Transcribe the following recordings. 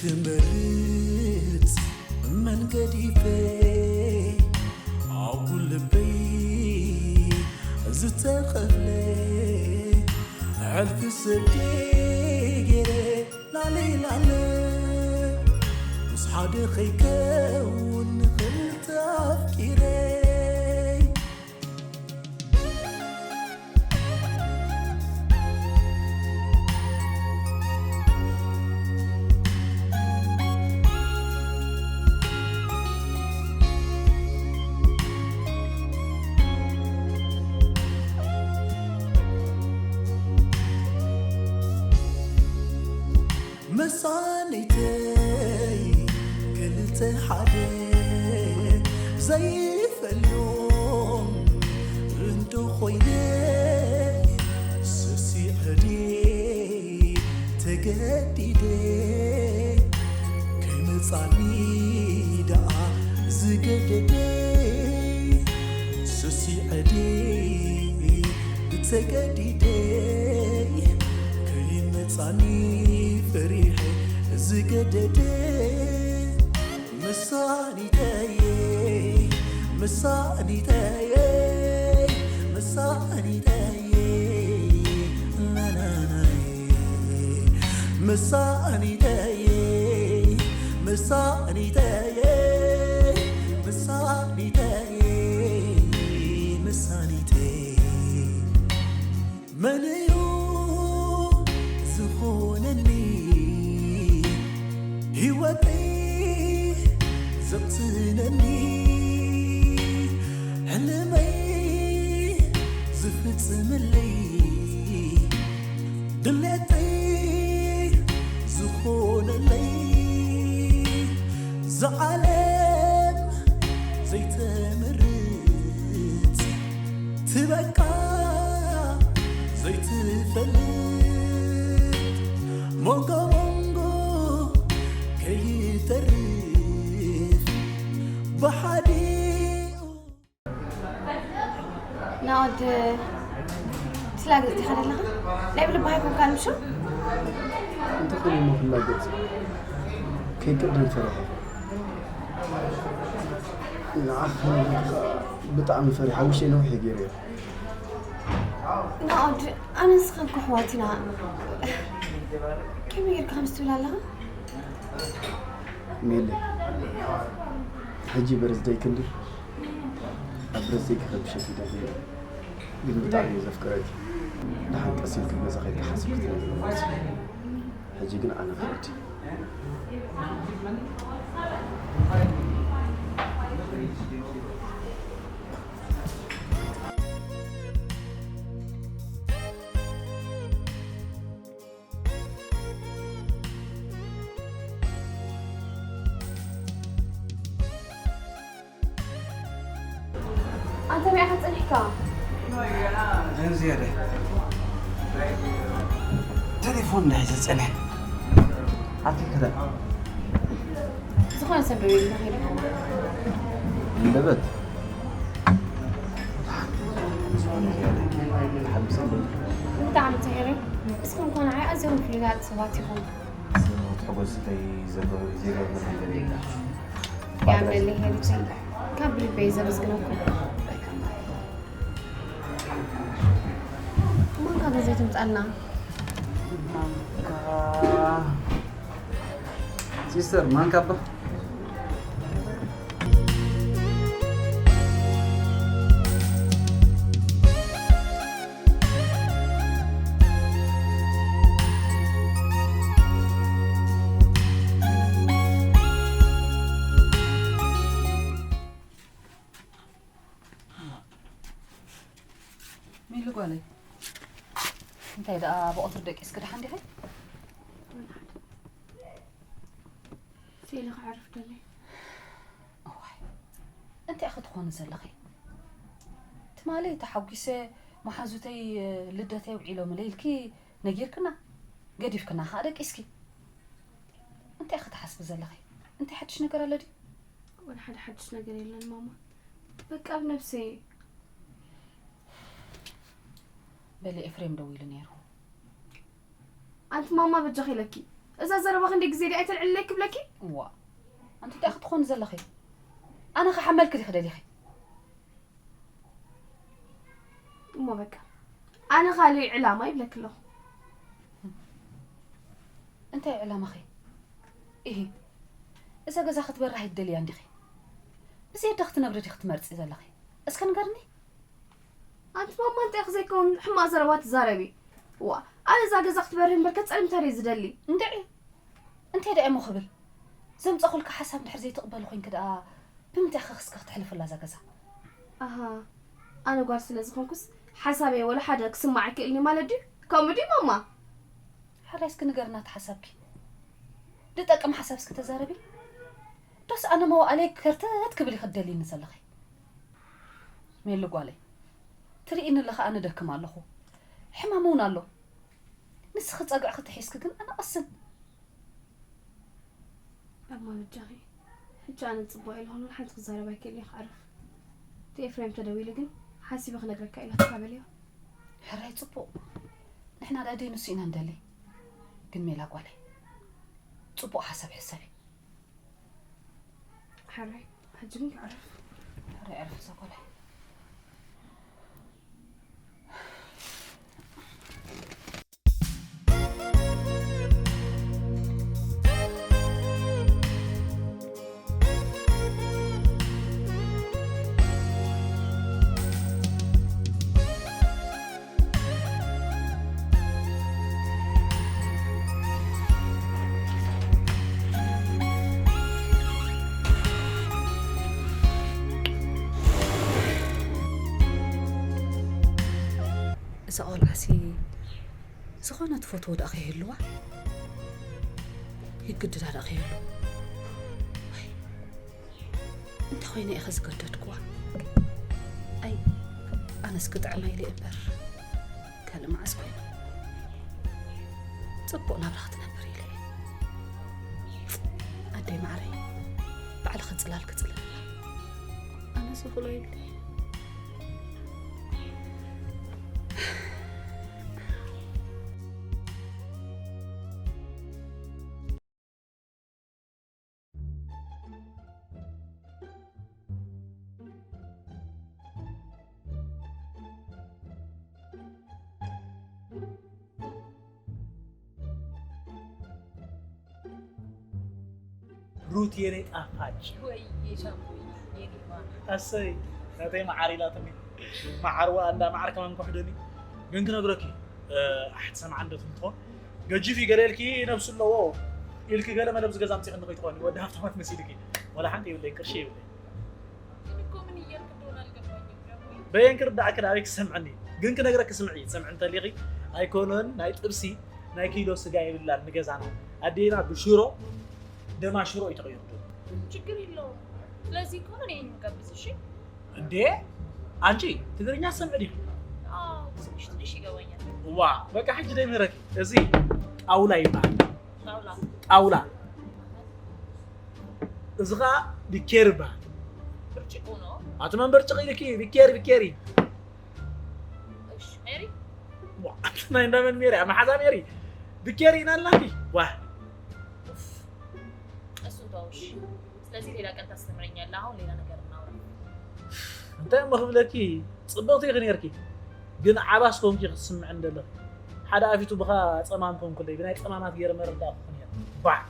ዝመርጽ መንገዲፈ ኣብ ልበይ ዝተኸፍለ ሕልፊ ስደይ ገይረ ላለይ ላለ ምስ ሓደ ከይከውን ንኽልተ ኣፍቂረይ። መሳኒተይ ክልተ ሓደ ዘይፈልዮም እንዶ ኮይነ ሰሲዐ ድየ ተገዲደ ከይመጻኒ ደኣ ዝገደደ ሰሲዐ ድየ ተገዲደ ከይመጻኒ ፈሪሐ ዝገደደ መሳኒተየ መሳኒተየ መሳኒተየ ናናናየ መሳኒተየ መሳኒተየ መሳኒተየ መሳኒተየ መን እዩ ዝኾነኒ ህይወተይ ዘቕስነኒ ሕልመይ ዝፍጽምለይ ድሌተይ ዝኾነለይ ዝዓለም ዘይተምርት ትበቃ ዘይትፈልጥ ሞንጎ ሞንጎ ከይተርፍ ብሓዲኡ ናኦድ ስላገጽ ዲኻ ዘለኻ? ናይ ብልቢ ሃይኮንካን ምሹ? እንተኾነ እሞ ፍላጎት ከይቅደም ፈሪሐ። ንዓኺ ብጣዕሚ ፈሪሐ፣ ውሽጠይ ነዊሕ ገይረ። ናኦድ፣ ኣነ ንስኻን እኮ ኣሕዋት ኢና። ከመይ ጌርካ ከምዚ ትብል ኣለኻ? ሜሊ፣ ሕጂ በርዝደይ ክንዲ ኣብ በርዝደይ ክኸብሸት ይደሊ። ግን ብጣዕሚ እየ ዘፍቅረኪ። ደሓን ቀስ ኢልኪ ገዛ ከይድኪ ሓስብ ክትነግሪ ማለት እዩ። ሕጂ ግን ኣነ ክኸድ። ኣንተ መይ ኢኻ ጸኒሕካ? ጀን ዝያደ ቴሌፎን ናይ ዝጸንሕ ኣቲ ከዳ ዝኾነ ሰብ ደው ኢልና ከይዱ። እንደበት ዝኾነ ዝያደ ሓምሰ ብጣዕሚ ትሕሪ እስኹም ኮነ ዓይ ኣዝዮም ፍሉያት ሰባት ኢኹም። ክትሕጎስ ዘይገብር ነገር የለን። ያምለለይ ሄሪተይ ካብ ልበይ ዘመስግነኩም። ማንካ ገዘይ ትምጻልና። ማንካ ሲስተር ማንካ ባ ሚሉ ጓለይ፣ እንታይ ደኣ ብቐትሪ ደቂስኪ ደሓን ዲኺ? ስኢለ ክዕርፍ ደለየ። እዋይ፣ እንታይ ኢኺ ትኾኒ ዘለኺ? ትማሊ ተሓጒሰ መሓዙተይ ልደት የውዒሎምለይ ኢልኪ ነጊርክና፣ ገዲፍክና ከኣ ደቂስኪ። እንታይ ኢኺ ትሓስቢ ዘለኺ? እንታይ ሓድሽ ነገር ኣሎ ድዩ? ወላ ሓደ ሓድሽ ነገር የለን ማማ። በቃ ኣብ ነብሰይ። በሊ ኤፍሬም ደዊሉ ነይሩ። ኣንቲ ማማ በጃኺ ኢለኪ። እዛ ዘረባ ክንደይ ግዜ ድኣ ኣይተልዕልለይ ክብለኪ? እዋ፣ ኣንቲ እንታይ ክትኾኒ ዘለኺ? ኣነ ክሓመልኪ ዲኺ ደሊኺ? እሞ በቃ፣ ኣነ ካልእ ዕላማ ይብለኪ ኣለኹ። እንታይ ዕላማኺ? ኢሂ፣ እዛ ገዛ ክትበርህ ኣይትደልያን ዲኺ? ብዘይ ኣደ ክትነብሪ ዲኺ ትመርጺ ዘለኺ? እስከ ንገርኒ። ኣንቲ ማማ እንታይ ክዘይከውን ሕማቕ ዘረባ ትዛረቢ? ዋ፣ ኣነ እዛ ገዛ ክትበርህ እምበር ከጸልምታ ድየ ዝደሊ? እንድዒ፣ እንታይ ደኣ እሞ ክብል? ዘምጻኹልካ ሓሳብ እንድሕር ዘይትቕበሊ ኮይንኪ ደኣ ብምንታይ ኢኺ ክስኪ ክተሕልፍላ እዛ ገዛ? ኣሃ፣ ኣነ ጓል ስለ ዝኾንኩስ ሓሳበይ ወላ ሓደ ክስማዕ ኣይክእልኒ ማለት ድዩ? ከምኡ ድዩ ማማ? ሕራይ እስኪ ንገርና እቲ ሓሳብኪ። ዝጠቅም ሓሳብ እስኪ ተዛረቢ። ዶስ ኣነ መዋእለይ ከርተት ክብል ኢኺ ትደልይኒ ዘለኺ? ሜሉ ጓለይ፣ ትርእይኒ ኣለኺ ኣነ ደክም ኣለኹ። ሕማም እውን ኣሎ። ንስኺ ጸግዕኺ ተሒዝኪ ግን ኣነ ቀስን። እማ በጃኺ፣ ሕጂ ኣነ ጽቡቕ ኣይልኾን፣ ሓንቲ ክዛረብ ኣይክእል እየ፣ ክዓርፍ። እቲ ኤፍሬም ተደዊሉ ግን ሓሲበ ክነግረካ ኢለ ተካበልዮ። ሕራይ ጽቡቕ። ንሕና ደኣ ደይንሱ ኢና ንደሊ። ግን ሜላ ጓለይ፣ ጽቡቕ ሓሳብ ሕሰቢ። ሕራይ፣ ሕጂ ግን ክዕርፍ። ሕራይ ዕርፍ እዛ ጓለይ። እዛ ቆልዓሲ ዝኾነ ትፈትዎ ደኣ ከይህልዋ ይግድዳ ደኣ ከይህሉ። ዋይ፣ እንተ ኾይነ ኢኸ ዝገደድክዋ? ኣይ፣ ኣነስ ክጥዕማ ኢለ እምበር፣ ካልእ መዓስ ኮይኑ? ጽቡቕ ናብራ ክትነብር ኢለ እየ። ኣደይ ማዕረይ፣ ባዕልኺ ጽላል ክጽለላ። ኣነ ዝኽእሎ የብለይን። ሩት የኔ ጣፋጭ። ወይ ሻምቦይ፣ የኔ ማር። ኣሰይ፣ ናተይ መዓር ኢላትኒ። መዓርዋ እንዳ መዓር ከማን ኮሕደኒ። ግን ክነግረኪ፣ እ፣ ኣሕት ሰምዓ እንዶ ትምትኾ፣ ገጂፍ እዩ ገለ ኢልኪ ነብሱ ኣለዎ ኢልኪ ገለ መለብ ዝገዛ ኣምፂኺ እንዶ ከይትኾኒ፣ ወዲ ሃፍታማት መሲልኪ። ወላ ሓንቲ የብለይ፣ ቅርሺ የብለይ። ግን እኮ ምን እያልክ እንደሆነ አልገባኝም ሻምቦይ። በየን ክርዳእኪ፣ ናበይ ክሰምዐኒ? ግን ክነግረኪ ስምዒ፣ ትሰምዒ እንተሊኺ፣ ኣይኮነን ናይ ጥብሲ፣ ናይ ኪሎ ስጋ የብላን ንገዛና። ኣዴና ብሽሮ፣ ደማ ሽሮ እዩ ተቐይሩ። ችግር የለውም። ስለዚህ ከሆነ እኔ ነኝ የምጋብዝ፣ እሺ? እንዴ፣ አንቺ ትግርኛ ትሰምዒ ዲኺ? አዎ፣ ትንሽ ትንሽ ይገባኛል። ዋ፣ በቃ ሕጂ ደይ ምህረኪ። እዚ ጣውላ ይበሃል። ጣውላ። ጣውላ። እዚ ኸዓ ቢኬር ይበሃል። ብርጭቆ ነው። ኣቲ መን ብርጭቕ ኢልኪ? ቢኬሪ፣ ቢኬሪ። እሺ፣ ሜሪ። ዋ፣ ናይ እንዳመን ሜሪ? ኣብ መሓዛ ሜሪ። ቢኬሪ ኢና ኣላኪ። ዋ። እሱን ተው፣ እሺ። ስለዚህ ሌላ ቀን ታስተምረኛለህ። አሁን ሌላ ነገር እናውራ። እንታይ እሞ ክብለኪ፣ ጽብቕቲ ኢኺ ኔርኪ። ግን ዓባስ ኮንኪ ክትስምዕኒ ዘለኺ። ሓደ ኣፊቱ ብኻ ጸማም ኮንኩለይ፣ ብናይ ጸማማት ገይረ መረዳእኩ ነይረ። ባዕ።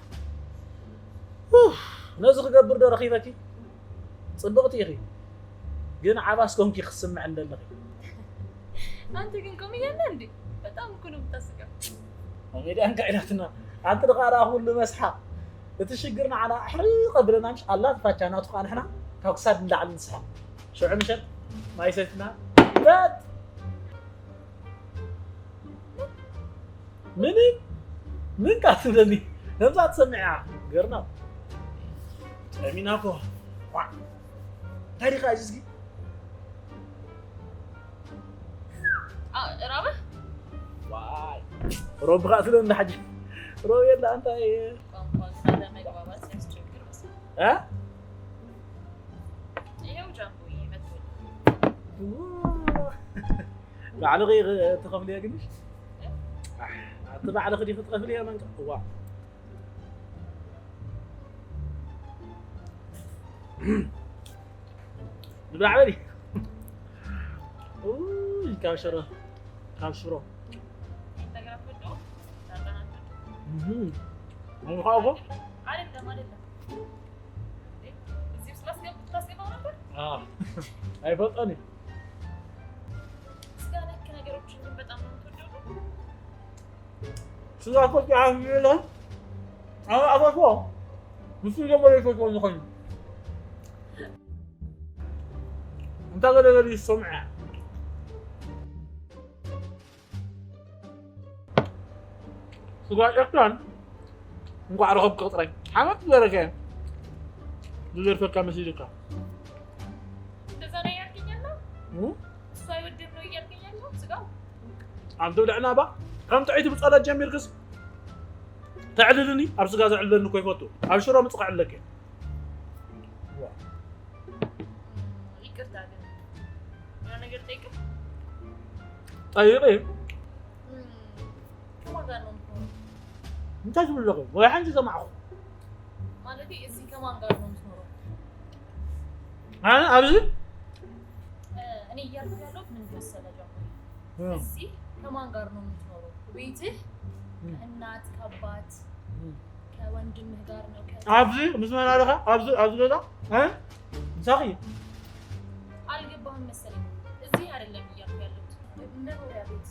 ኡፍ፣ ነዚ ክገብር ዶ ረኺበኪ? ጽብቕቲ ኢኺ። ግን ዓባስ ኮንኪ ክትስምዕኒ ዘለኺ። አንተ ግን ኮሜዲያን ነህ እንዴ? በጣም እኮ ነው የምታስቀው። ኮሜዲያን ከ ኢላትና። ኣንቲ ደኣ ደኣ ኩሉ መስሓቕ። እቲ ሽግር ንዓና ኣሕሪቕ ኣብለና ምሽ ኣላ ትፋቻ ናቱ ከኣ ንሕና ካብ ክሳድ ንላዕሊ ንስሓቕ። ሽዑ ምሸት ማይ ሰትና በት ምንም ምን ቃ ትብለኒ ነብዛ ትሰምዕ እያ። ገርና ጠሚና እኮ። ዋ። እንታይ ዲኻ እዚ እስኪ? አ፣ ራበ? ዋይ። ሮብ ኸኣ ትብለኒ እንዳ ሕጂ። ሮብ የለ ኣንታ እየ። ቋንቋ ስለ መግባባት ሲያስቸግር መሰለኝ። እ? ይኸው ጃምቦዬ መጥቶልኝ። ዋ። ባዕልኺ ትኸፍልዮ ግንሽ? እ? ኣቲ ባዕልኺ ዲኺ ትኸፍልዮ መንቀ-? ዋ። ንብላዕ በሊ። ኡይ፣ ካብ ሽሮ፣ ካብ ሽሮ። ነገራት ወዶ፣ ዳርዳናት ወዶ። እህ። እንኳን እኮ። አይደለም፣ አይደለም። እንዴ? እዚህ ውስጥ ላስገብ-፣ ታስገባው ነበር? አዎ። አይፈጠንም። ስጋ ነክ ነገሮችን ግን በጣም ነው የምትወደው ነው? ስጋ እኮ ጸሐፊ የለም። አሁን አፈፎ። እሱ ደግሞ ለይፈቶ ዝኾን። እንታ ገለ ገለ ይሰምዐ። ስጋ ጨካን። እንኳዕ ረኸብኩ ቅጥረይ። ሓመድ ዝበለከ። ዝደርፈካ መሲልካ። እንደዛ ነው እያልከኝ ያለው? እም? እሱ አይወድም ነው እያልከኝ ያለው? ስጋው? ኣንተ ብልዕና ባ። ከም ጥዒት ብጸሎት ጀሚርክስ ተዕልልኒ፣ ኣብ ስጋ ዘዕልለኒ እኮ ይፈቱ። ኣብ ሽሮ ምጽቕ ዕለክ። ይቅርታ ግን የሆነ ነገር ጠይቅ። ጠይቂ። እም፣ ከማን ጋር ነው የምትኖረው? እንታይ ትብል ኣለኹ? ወይ ሓንቲ ሰማዕኹ። ማለቴ፣ እዚህ ከማን ጋር ነው የምትኖረው? ኣነ ኣብዚ? እ፣ እኔ እያልኩ ያለሁት ምን መሰለህ ጃምቦ? እም። እዚህ ከማን ጋር ነው የምትኖረው? ቤትህ እም። ከእናት ከአባት እም። ከወንድምህ ጋር ነው? ከ- ኣብዚ ምስ መን ኣለኻ? ኣብዚ፣ ኣብዚ ገዛ? እ? ምሳኺ? አልገባህም መሰለኝ። እዚህ አይደለም እያልኩ ያለሁት። መኖሪያ ቤት።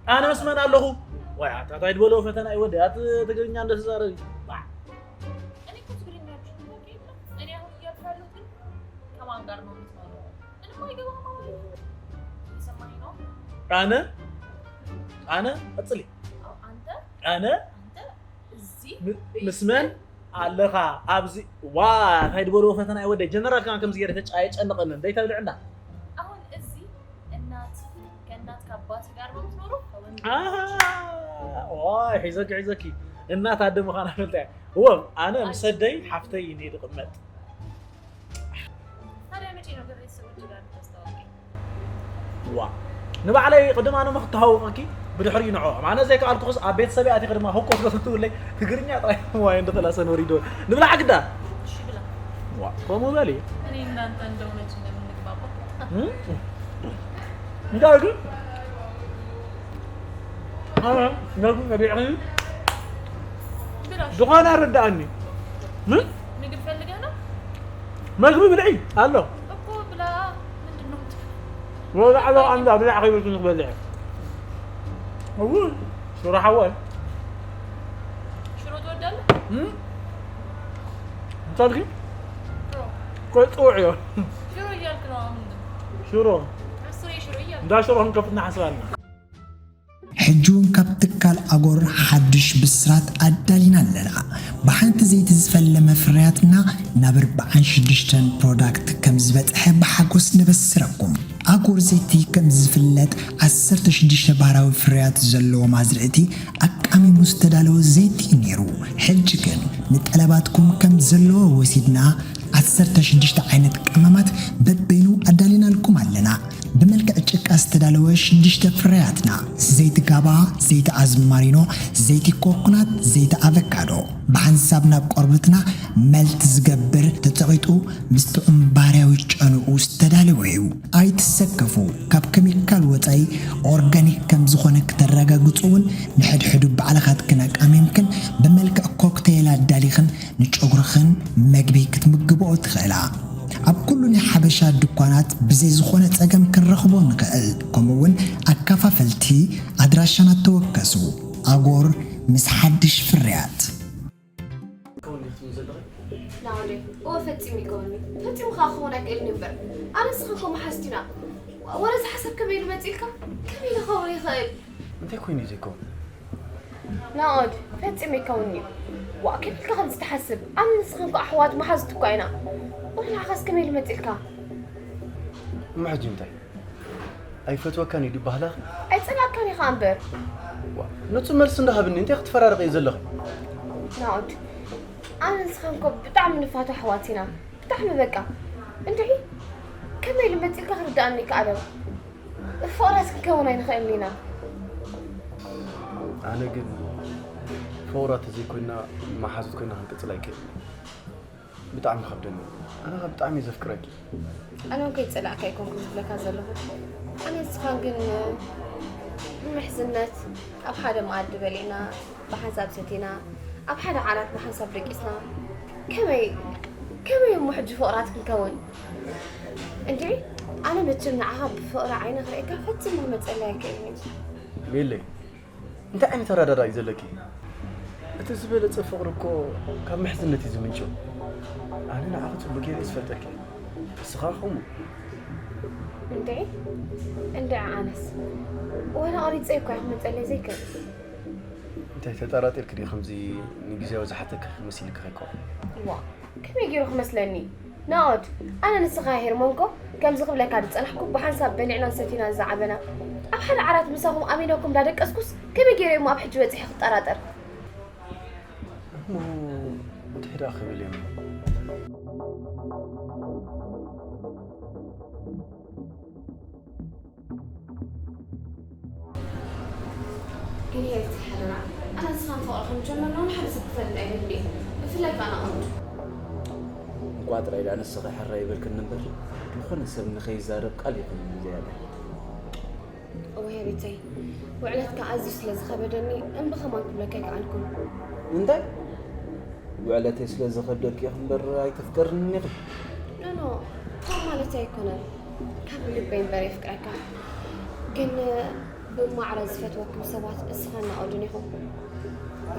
ኣነ ምስ መን ኣለኹ? ወይ ኣታ ታይ ዝበሎ ፈተና እዩ ወዲ፣ ኣቲ ትግርኛ እንደተዛረቢ። ዋ። እኔ እኮ ትግርኛ ብቻ ነው የማውቀው። እኔ አሁን እያልኩ ያለሁት ግን ከማን ጋር ነው የምትኖረው? ምንም አይገባም አሁን። እየሰማኸኝ ነው? ኣነ፣ ኣነ፣ ቀጽሊ። አዎ፣ አንተ፣ ኣነ፣ አንተ እዚህ ም-፣ ቤት ምስ መን ኣለኻ ኣብዚ? ዋ፣ እንታይ ዝበልዎ ፈተና እዩ ወደይ። ጀነራል ከማን ከምዚ ገይረ ተጫ-፣ ኣይጨንቐንን። ደይ ተብልዕና። አሁን እዚህ እናት፣ ከእናት ከአባት ጋር ነው የምትኖረው? ከወንድም አሃ፣ ዋ፣ ሒዘኪ፣ ሒዘኪ። እናት ኣደ ምዃና ፈልጠ እየ። እወ፣ ኣነ ምስ ኣይ- ኣደይ ሓፍተይ እየ ዝቕመጥ። ታዲያ መቼ ነው ከቤተሰቦች ጋር የምታስተዋውቀኝ? ዋ፣ ንባዕለይ ቅድም ኣነ ምክተሃውቀኪ ብድሕሪኡ ንዕኦም። ኣነ ዘይከኣልኩኽስ ኣብ ቤተሰብ ኣቲ ቅድማ ህቆ ስለ ትብለይ ትግርኛ ጥራይ ዋይ እንድኽላ ሰኖሪ ዶ ንብላዕ ግዳ። እሺ ብላ። ዋ፣ ከምኡ በሊ። እኔ እናንተ እንደው መች እንደምንግባባ። እም? እንታይ ግን? ኣነ ነጉ ነቢዕኺ ብላሽ። ዝኾነ ኣረዳኣኒ። ምን? ምግብ ፈልገህ ነው? መግቢ ብልዒ ኣሎ። እኮ ብላ። ምንድን ነው የምትፈልገው? ወላዕሎ ኣንዳ ብላዕ ከይበልኩ ንክበልዕ። እው፣ ሽሮ ሓወይ። ሽሮ ትወዳለህ? እም? እንታይ ኣልኪ? ሽሮ። ቆይ፣ ጽውዕ እዮ። ሽሮ እያልክ ነው አሁን ግን? ሽሮ። ምስሬ ሽሮ እያልክ። እንዳ ሽሮ ክንከፍት ንሓስብ ኣለና። ሕጂ እውን ካብ ትካል ኣጎር ሓድሽ ብስራት ኣዳሊና ኣለና። ብሓንቲ ዘይቲ ዝፈለመ ፍርያትና ናብ ኣርብዓን ሽዱሽተን ፕሮዳክት ከም ዝበጽሐ ብሓጎስ ነበስረኩም። ኣጎር ዘይቲ ከም ዝፍለጥ ዓሰርተ ሽዱሽተ ባህራዊ ፍርያት ዘለዎም ኣዝርእቲ ኣቃሚሙ ዝተዳለወ ዘይቲ እዩ ነይሩ። ሕጂ ግን ንጠለባትኩም ከም ዘለዎ ወሲድና ዓሰርተ ሽዱሽተ ዓይነት ቀመማት በበይኑ ኣዳሊናልኩም ኣለና። ብመልክዕ ጭቃ ዝተዳለወ ሽዱሽተ ፍርያትና፣ ዘይቲ ጋባ፣ ዘይቲ ኣዝማሪኖ፣ ዘይቲ ኮኮናት፣ ዘይቲ ኣቨካዶ፣ ብሓንሳብ ናብ ቆርበትና መልት ዝገብር፣ ተጸቒጡ ምስ ጥዑም ባርያዊ ጨንኡ ዝተዳለወ እዩ። ኣይትሰከፉ፣ ካብ ኬሚካል ወጻኢ ኦርጋኒክ ከም ዝኾነ ክተረጋግጹ እውን ንሕድሕዱ ባዕልኻትክን ኣቃሚምክን ብመልክዕ ኮክቴል ኣዳሊኽን ንጨጉርኽን መግቢ ክትምግብኦ ትኽእላ። ኣብ ኩሉ ናይ ሓበሻ ድኳናት ብዘይ ዝኾነ ጸገም ክንረኽቦ ንኽእል። ከምኡ እውን ኣከፋፈልቲ ኣድራሻና ተወከሱ። ኣጎር ምስ ሓድሽ ፍርያት። ናውለ፣ እወ ፈጺሙ ይከውንኒ። ፈጺሙ ከኣ ክኸውን ኣይክእልን እዩ እምበር። ኣነ ንስኽን እኮ መሓዝት ኢና። ወረ እዚ ሓሳብ ከመይ ኢሉ መጺእልካ? ከመይ ኢሉ ክኸውን ይኽእል? እንታይ ኮይኑ እዩ ዘይከውን? ናኦድ፣ ፈጺሙ ይከውንኒ እዩ። ዋእ፣ ከመይ ኢልካ ከምዚ ትሓስብ? ኣነ ንስኽን እኮ ኣሕዋት መሓዝት እኳ ኢና። ወረ ንዓኻስ ከመይ ኢሉ መጺእልካ? እሞ ሕጂ እንታይ? ኣይፈትወካን እዩ ድበሃለኺ? ኣይጸላእካን ኢኻ እምበር። ዋ፣ ንጹር መልሲ እንዳሃብኒ እንታይ ክትፈራረቂ እዩ ዘለኺ? ናኦድ፣ ኣነ ንስኻን እኮ ብጣዕሚ ንፋቶ ኣሕዋት ኢና። ብጣዕሚ በቃ። እንድዒ ከመይ ኢሉ መጺእልካ ክርድኣኒ ይከኣል? ፍቑራት ክንከውን ኣይንኽእልን ኢና። ኣነ ግን ፍቑራት ተዘይኮይና መሓዙት ኮይና ክንቅጽል ኣይክእልን። ብጣዕሚ ከብደኒ። ኣነ ከ ብጣዕሚ እየ ዘፍቅረኪ። ኣነ እውን ከይጸላእካ ኣይኮንኩ ዝብለካ ዘለኹ። ኣነ ንስኻን ግን ብምሕዝነት ኣብ ሓደ መኣዲ በሊዕና፣ ብሓንሳብ ሰቲና፣ ኣብ ሓደ ዓራት ብሓንሳብ ደቂስና፣ ከመይ ከመይ እሞ ሕጂ ፍቕራት ክንከውን? እንድዒ፣ ኣነ መቸም ንዓኻ ብፍቕሪ ዓይኒ ክርእየካ ፈጺሙ ክመጸለይ ኣይክእልን እዩ። ሜለይ፣ እንታይ ዓይነት ኣረዳዳ እዩ ዘለኪ? እቲ ዝበለጸ ፍቕሪ እኮ ካብ ምሕዝነት እዩ ዝምንጭው። ኣነ ንዓኺ ጽቡቕ ገይረ እየ ዝፈልጠኪ። ንስኻ ከምኡ። እንድዒ፣ እንድዒ ኣነስ ዋላ ቐሪጸ እኳ እየ ክመጸለይ ዘይክእል። እንታይ ተጠራጢርኪ ድዩ ከምዚ ንግዜያዊ ዝሓተኪ ክመስል ይከኸኮ? ዋ፣ ከመይ ገይሩ ክመስለኒ? ናኦድ፣ ኣነ ንስኻ ሄርሞንኮ ከምዚ ክብለካ ዝጸናሕኩ ብሓንሳብ በሊዕናን ሰቲናን ዝዓበና፣ ኣብ ሓደ ዓራት ምሳኹም ኣሚነኩም እንዳደቀስኩስ ከመይ ገይረ እሞ ኣብ ሕጂ በጺሐ ክጠራጠር? እሞ እንታይ ደኣ ክብል እየ? ግን ሄርቲ ሓደራ፣ ኣነ ንስኻን ፍቕሪ ከም ጀመርና እውን ሓደ ሰብ ክፈልጥ ኣይደልን እየ። ብፍላይ ከኣ ናኦድ። እንቋዕ ጥራይ ደኣ ንስኺ ሕራይ ይበልክኒ እምበር፣ ዝኾነ ሰብ ንኸይዛረብ ቃል ይኹን ዝያዳ። እወ ሄሪተይ፣ ውዕለትካ ኣዝዩ ስለ ዝኸበደኒ እምቢ ከማን ክብለካ ኣይከኣልኩን። እንታይ? ውዕለተይ ስለ ዝኸብደኪ ኢኺ እምበር ኣይተፍቅርንን ኢኺ። ኖ፣ ኖ፣ ከምኡ ማለተይ ኣይኮነን። ካብ ልበይ እምበር የፍቅረካ። ግን ብማዕረ ዝፈትወኩም ሰባት እስኻን ናኦድን ኢኹም።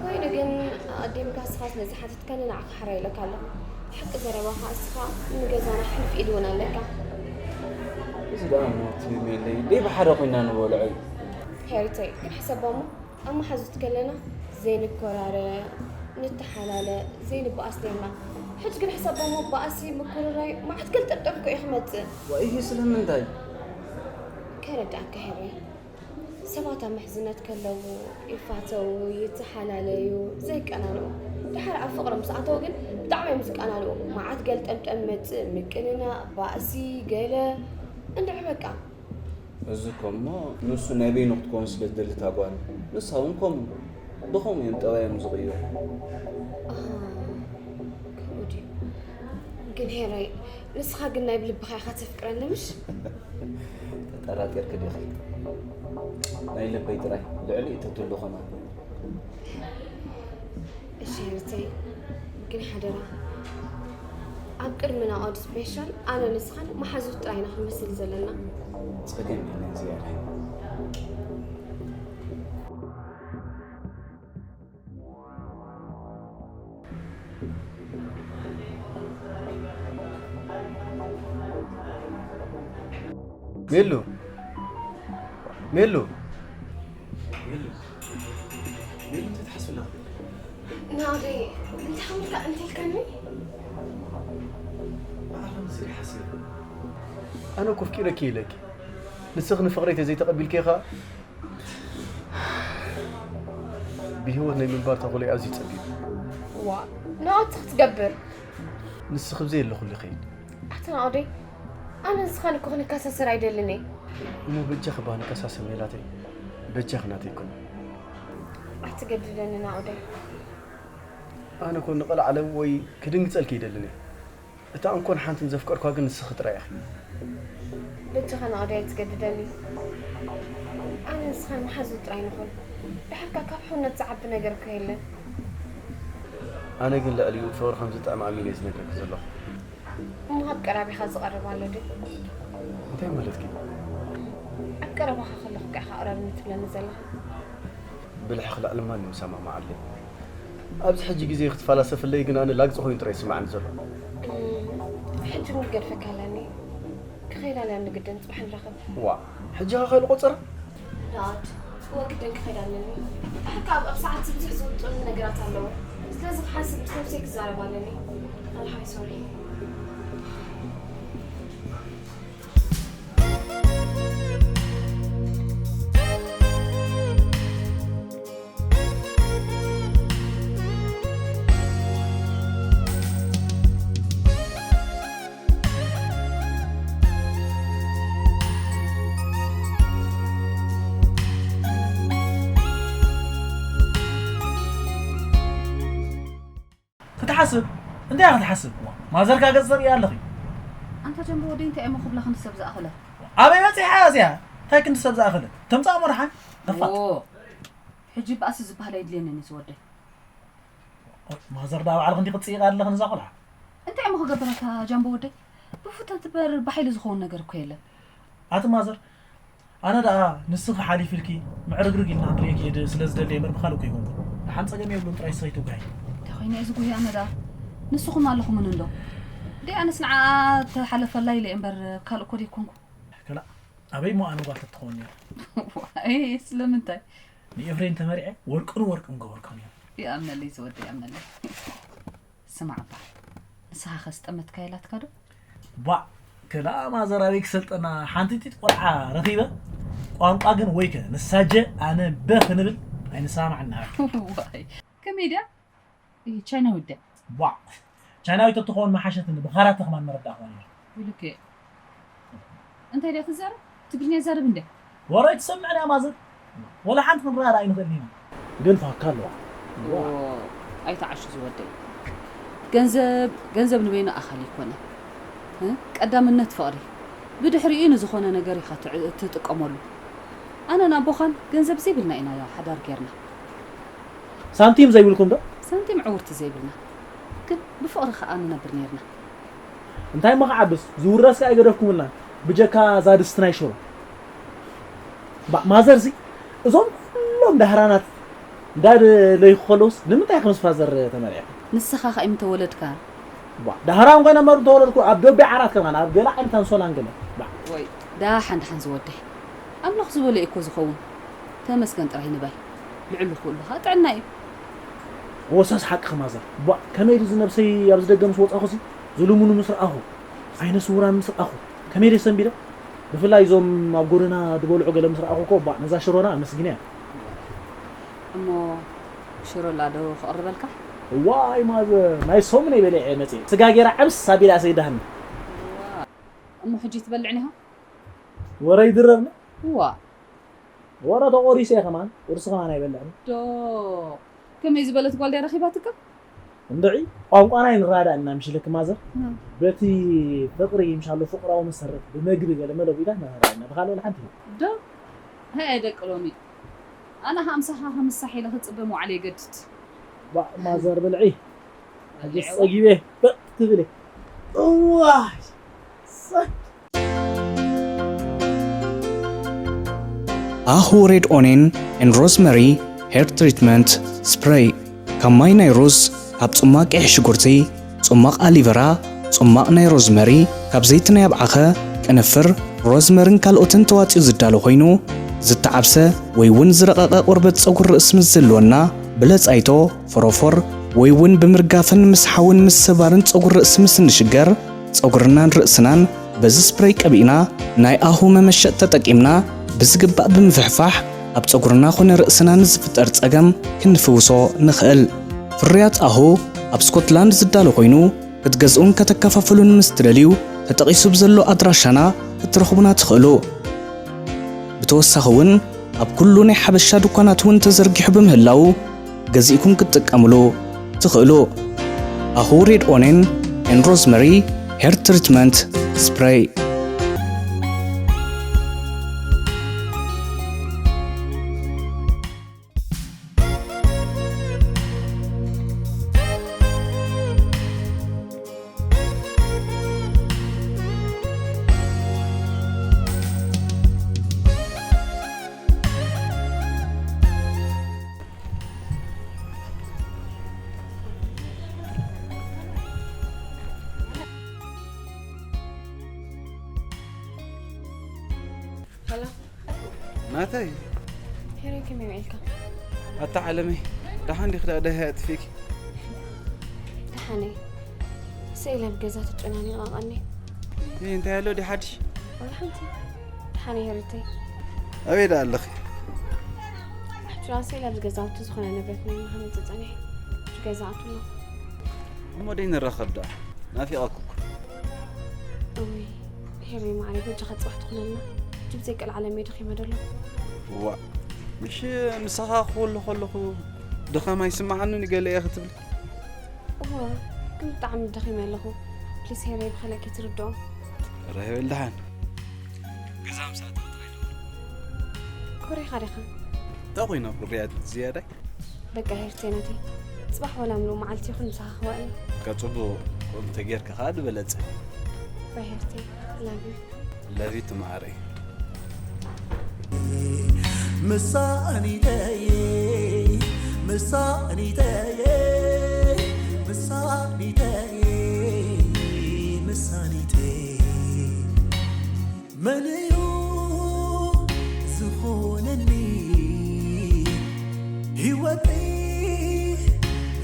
ኮይኑ ግን ኣቐዲምካ እስኻ ስለ ዝሓተትካኒ ንዓኻ ሕራይ ኢለካ ኣለኹ። ሓቂ ዘረባኻ እስኻ ንገዛና ሕልፍ ኢድ እውን ኣለካ። እዚ ደኣ ሞት ሜለይ ደይ ብሓደ ኮይና ንበልዖ እዩ። ሄሪተይ ግን ሕሰቦ እሞ ኣብ መሓዙት ከለና ዘይንኮራረ፣ ንተሓላለ፣ ዘይንበኣስ ነርና። ሕጂ ግን ሕሰቦ እሞ ባእሲ ምኩርራይ መዓት ገልጠምጠም እኮ እዩ ክመጽእ። ዋይ፣ ይሄ ስለምንታይ? ከረድኣካ ሄረይ። ሰባት ኣብ ምሕዝነት ከለዉ ይፋተዉ፣ ይተሓላለዩ፣ ዘይቀናንኡ። ድሓር ኣብ ፍቕሪ ምስ ኣተዉ ግን ብጣዕሚ እዮም ዝቀናንኡ። መዓት ገልጠምጠም መጽእ፣ ምቅንናእ፣ ባእሲ፣ ገለ እንድዒ በቃ። እዚ እኮ እሞ ንሱ ናይ በይኑ ክትከውን ስለ ዝደሊ እታ ጓል፣ ንሳ እውን ከምኡ። ብኸምኡ እዮም ጠባዮም ዝቕይሩ። ኣሃ፣ ከምኡ ድዩ? ግን ሄረይ፣ ንስኻ ግን ናይ ብልብኻ ኢኻ ተፍቅረኒ ምሽ? ተጠራጢርኪ ዲኺ? ናይ ልበይ ጥራይ ልዕሊኡ ተትህሉ ከማን። እሺ ሄርተይ፣ ግን ሓደራ ኣብ ቅድሚ ናኦድ ስፔሻል ኣነ ንስኻን መሓዙት ጥራይ ኢና ክንመስል ዘለና። ጸገም የለን ዝያዳ። ሜሉ፣ ሜሉ፣ ሜሉ፣ ሜሉ፣ እንታይ ትሓስቢ ኣለኺ? ናኦደይ፣ እንታይ ሓሙልካ እንተልካኒ? ብዓለም እዚ ሓስብ። ኣነ እኮ ኣፍቂረኪ ኢለኪ። ንስኺ ንፍቕረይ ተዘይተቐቢልኪ ኢኻ ብህይወት ናይ ምንባር ተኽእሎይ ኣዝዩ ጸቢብ። ዋ፣ ናኦድ ክትገብር። ንስኺ ብዘይ ኣለኹሉ ይኸይድ። ኣታ ናኦደይ፣ ኣነ ንስኻን እኮ ክንከሳሰር ኣይደልን እየ። እሞ በጃኺ እባ ንከሳሰር ሜላተይ፣ በጃኺ ናተይ ኩኒ። ኣትገድደኒ ናኦደይ። ኣነ እኮ ንቐልዓለም ወይ ክድንግጸልኪ ኣይደልን እየ። እታ እንኮን ሓንትን ዘፍቀርኳ ግን ንስኺ ጥራይ ኢኺ። በጃኻ ናኦደይ ኣይትገድደኒ። ኣነ ንስኻን መሓዙት ጥራይ ንኹን። ድሓርካ ካብ ሕውነት ዝዓቢ ነገር እኮ የለን። ኣነ ግን ልዕሊኡ ፍቕሪ ከም ዝጥዕም ኣሚነ እየ ዝነግረኪ ዘለኹ። እሞ ኣብ ቀረባኻ ዝቐርብ ኣሎ ድዩ? እንታይ ማለትኪ? ኣብ ቀረባኻ ከለኹ እኮ ኢኻ ቅረብኒ ትብለኒ ዘለኻ። ብልሕኺ ልዕሊ ማንም ይሰማማዓለይ። ኣብዚ ሕጂ ግዜ ክትፈላሰፍለይ ግን ኣነ ላግጺ ኮይኑ ጥራይ ይስምዓኒ ዘሎ። እም፣ ሕጂ እውን ክገድፈካ ኣለኒ። ክኸይድ ኣለኒ ግድን፣ ጽባሕ ንራኸብ። ዋ፣ ሕጂ ኸ ካልእ ቆጸራ? ናኦድ፣ እወ ግድን ክኸይድ ኣለኒ። ድሓር ከኣ ኣብ ሰዓት ብዙሕ ዝውጥኑ ነገራት ኣለዉ። ስለዚ ክሓስብ ምስ ነብሰይ ክዛረብ ኣለኒ። ኣልሓይ ሶሪ። ክትሓስብ እንታይ ክትሓስብ? ማዘርካ ገጽ ተርእያ ኣለኺ። ኣንታ ጀምቦ ወደይ እንታይ እሞ ክብላ ክንዲ ሰብ ዝኣኸለ? ኣበይ በጺሓ እዚኣ? እንታይ ክንዲ ሰብ ዝኣኸለ? ተምጻእ መርሓ? ጠፋት። ኦ፣ ሕጂ ባእሲ ዝበሃል ኣይድልየንን እዩ ዝወደይ። ማዘር ዳ ባዕልኽ እንዲ ክትጽይቕ ኣለኽን እዛ ቆልዓ? እንታይ እሞ ክገብረካ ጃምቦ ወደይ? ብፍተት በር ብሓይሊ ዝኸውን ነገር እኮ የለን። ኣቲ ማዘር፣ ኣነ ደኣ ንስኺ ሓሊፍልኪ ምዕርግርግ ኢልና ክንሪኦ ክኢድ ስለ ዝደሊ እምበር ብኻልእ እኮ ይኮንኩ። ደሓን ጸገም የብሉን ጥራይ ንስኺ ትጉሃይ። እንታይ ኮይነ እዚ ጉህይ ኣነ ደኣ? ንስኹም ኣለኹምን እንዶ? ደይ ኣነስ ንዓ ተሓለፈላ ኢለ እምበር ካልእ እኮ ደይኮንኩ። ከላ ኣበይ እሞ ኣነ ጓል ተትኸውን ነይሩ? ዋይ ስለምንታይ? ንኤፍሬም ተመሪዐ ወርቅን ወርቅን ገበርኩ ነይሩ። ይኣምነለይ ዝወደ ይኣምነለይ። ስማዕ እባ ንስኻ ኸስ ጠመትካ ኢላትካ ዶ? ቧዕ ከላ ማዘር ኣበይ ክሰልጠና ሓንቲ ጢጥ ቆልዓ ረኺበ ቋንቋ ግን ወይከ ንሳጀ ኣነ በ ክንብል ኣይንሰማማዕና። ዋይ ከመይ ድያ? ቻይናዊት ድያ? ቧዕ ቻይናዊት ተትኸውን መሓሸትኒ ብኻራተ ከማን መረዳእኽዋ ነይሩ። ብልክዕ እንታይ ድያ ትዛረብ? ትግርኛ ይዛረብ እንድያ። ወረ ኣይትሰምዕን እያ ማዘር። ወላ ሓንቲ ክንረዳእ ኣይንኽእልን ኢና። ግን ፋካ ኣለዋ። ኦ፣ ኣይትዓሹ ዝወደይ። ገንዘብ ገንዘብ ንበይኑ ኣኻሊ ኣይኮነ። እ? ቀዳምነት ፍቕሪ። ብድሕሪኡ ንዝኾነ ነገር ኢኻ ትዕ- ትጥቀመሉ። ኣነን ኣቦኻን ገንዘብ ዘይብልና ኢና ሓዳር ጌርና። ሳንቲም ዘይብልኩም ዶ? ሳንቲም ዕውርቲ ዘይብልና ግን ብፍቕሪ ከኣ ንነብር ነይርና። እንታይ እሞ ክዓብስ ዝውረስ ከኣ ኣይገደፍኩምልናን ብጀካ እዛ ድስቲ ናይ ሽሮ። ባ ማዘርሲ እዞም ኩሎም ዳህራናት እንዳደለይኩ ከለውስ ንምንታይ ከምስ ፋዘር ተመሪዐ? ንስኻ ከኣ ምተወለድካ ባ ዳህራን ኮይነ መሩ ተወለድኩ ኣብ ዶቤ ዓራት ከማን ኣብ ገለ ዓይነት ኣንሶላን ገለ ባ ወይ ዳሓን ዳሓን ዝወደይ ኣምላኽ ዝበሎ እዩ እኮ ዝኸውን። ተመስገን ጥራይ ንበል። ልዕሊ ኩሉ ኸዓ ጥዕና እዩ። ወሰስ ሓቅኺ ማዘር። ቧእ፣ ከመይ ድዩ እዚ ነብሰይ ኣብዚ ደገ ምስ ወጻኹ ሲ ዝልምኑ ምስ ረኣኹ፣ ዓይነ ስውራን ምስ ረኣኹ፣ ከመይ ድየ ሰንቢደ? ብፍላይ እዞም ኣብ ጎደና ዝበልዑ ገለ ምስ ረኣኹ እኮ ቧእ፣ ነዛ ሽሮና ኣመስጊነያ። እሞ ሽሮ ኣላ ዶ ከቕርበልካ? እዋይ ማዘር፣ ናይ ሰሙነይ በሊዐ መጽየ። ስጋ ጌራ ዕብስ ኣቢላ ሰይዳህኒ። እሞ ሕጂ ትበልዕኒ ኢኻ? ወረ ይድረብኒ። እዋ። ወረ ተቆሪሰ እየ ከማን፣ ቁርሲ ከማን ኣይበልዕን። ዶ ከመይ ዝበለት ጓል ድያ ረኺባትካ? እንድዒ፣ ቋንቋና ኣይንረዳዳእን ኢና ምሽ ልክ ማዘር። እም። በቲ ፍቅሪ ምሻሎ ፍቅራዊ መሰረት ብመግቢ ገለ መለ ቢላ ንረዳዳእ ኢና። ብኻልእ ወላ ሓንቲ። ዶ? ሃየ ደቂ ሎሚ። ኣነ ሃምሳኻ ከምሳሕ ኢለ ክጽበ ምውዓል የገድድ። ባ ማዘር ብልዒ። ሕጂ ብልዒ። ጸጊበ በጥ ትብል። እዋይ። ሰይ። ኣሁ ሬድ ኦኔን ኤን ሮዝመሪ ሄር ትሪትመንት ስፕሬይ። ካብ ማይ ናይ ሩዝ፣ ካብ ጽማቕ ቀይሕ ሽጉርቲ፣ ጽማቕ ኣሊቨራ፣ ጽማቕ ናይ ሮዝመሪ፣ ካብ ዘይቲ ናይ ኣብዓኸ፣ ቅንፍር፣ ሮዝመርን ካልኦትን ተዋጺኡ ዝዳሎ ኮይኑ፣ ዝተዓብሰ ወይ እውን ዝረቐቐ ቆርበት ጸጉሪ ርእሲ ምስ ዝህልወና፣ ብለጻይቶ፣ ፎሮፎር፣ ወይ እውን ብምርጋፍን ምስሓውን ምስባርን ጸጉሪ ርእሲ ምስ እንሽገር፣ ጸጉርናን ርእስናን በዚ ስፕሬይ ቀቢእና ናይ ኣሁ መመሸጥ ተጠቂምና ብዝግባእ ብምፍሕፋሕ ኣብ ጸጉርና ኮነ ርእስና ንዝፍጠር ጸገም ክንፍውሶ ንኽእል። ፍርያት ኣሁ ኣብ ስኮትላንድ ዝዳሎ ኮይኑ ክትገዝኡን ከተከፋፍሉን ምስ ትደልዩ ተጠቒሱ ብዘሎ ኣድራሻና ክትረኽቡና ትኽእሉ። ብተወሳኺ እውን ኣብ ኩሉ ናይ ሓበሻ ድኳናት እውን ተዘርጊሑ ብምህላዉ ገዚእኩም ክትጥቀምሉ ትኽእሉ። ኣሁ ሬድ ኦኔን ኤን ሮዝመሪ ሄር ትሪትመንት ስፕሬይ። ሰላም ናተይ። ሄሮይ ከመይ ውዒልካ? ኣታ ዓለመይ፣ ደሓን ዲኺ? ደኣ ደሃይ ኣጥፊእኪ። ደሓነይ። ስኢለ ኣብ ገዛ ተጨናኒቐ ቀኒ። ይህ እንታይ ኣሎ ዲ ሓድሽ? ወላ ሓንቲ። ደሓነይ ሄሮተይ። ኣበይ ደኣ ኣለኺ? ሕጂ ስኢለ ኣብዚ ገዛውቲ ዝኾነ ንብረት ናይ ምሃመል ተጸኒሐ። ሕጂ ገዛ ኣትሎ። እሞ ደይ ንራኸብ ደኣ? ናፊቐኩ እኮ። እውይ፣ ሄሪ ማዕረይ፣ በጃኻ ጽባሕ ትኹነልና። ጅብ ዘይቀልዓለም እየ ደኺመ ደሎ። ዋእ፣ ምሽ ምሳኻ ክውል ከለኹ ድኻም ኣይስምዓንን ገለ እየ ክትብሊ? እዋ፣ ግን ብጣዕሚ ደኺመ ኣለኹ። ፕሊስ ሄረይ ብኸለኪ ትርድኦ። ራሄበል ደሓን። ገዛ ምሳእ ትመጥራ ኢሉ። ኮሪኻ ዲኻ? እንታይ ኮይና ፍርያት ዝያዳይ? በቃ ሄርቴ ናተይ። ጽባሕ ዋላ ምሉእ መዓልቲ ይኹን ምሳኻ ክበዕል። በቃ ጽቡቕ። ከምኡ ተጌርካ ከኣ ዝበለጸ። ባይ ሄርቴ። ላቭ ዩ። ለቪት ማዕረይ። ምሳኒተየ፣ ምሳኒተየ፣ ምሳኒተየ፣ ምሳኒተየ። መን እዩ ዝኾነኒ ህይወተይ